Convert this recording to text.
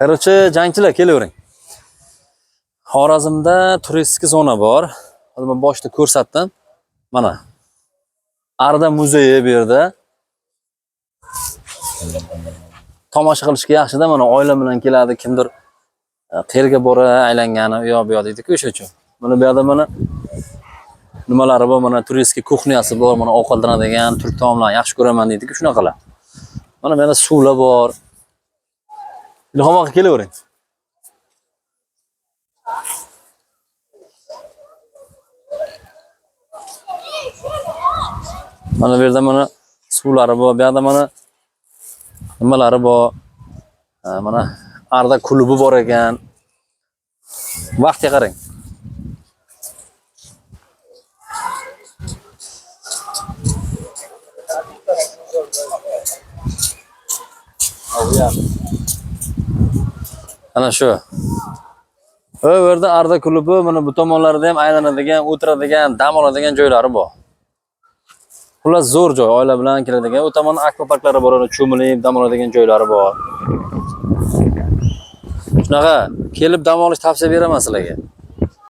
Короче, jangchilar kelavering. Xorazmda turistik zona bor. Hozir men boshida ko'rsatdim. Mana. Arda muzeyi bu yerda. Tomosha qilishga yaxshida, mana oila bilan keladi, kimdir qayerga bora aylangani, u yoq bu yoq deydi-ku o'sha uchun. Mana bu yerda mana nimalari bor, mana turistik kuxnyasi bor, mana ovqatlanadigan turk taomlarini yaxshi ko'raman deydi-ku, shunaqalar. Mana bu yerda suvlar bor. Ilhom aka kelavering. Mana bu yerda mana suvlari bor, bu yerda mana nimalari bor. Ha, mana Arda klubi bor ekan. Vaqtga qarang. Ana shu. U yerda Arda klubi, mana bu tomonlarida ham aylanadigan, o'tiradigan, dam oladigan joylari bor. Xullas zo'r joy, oila bilan keladigan. U tomonda akvaparklari bor, uni cho'milib dam oladigan joylari bor. Shunaqa kelib dam olish tavsiya beraman sizlarga.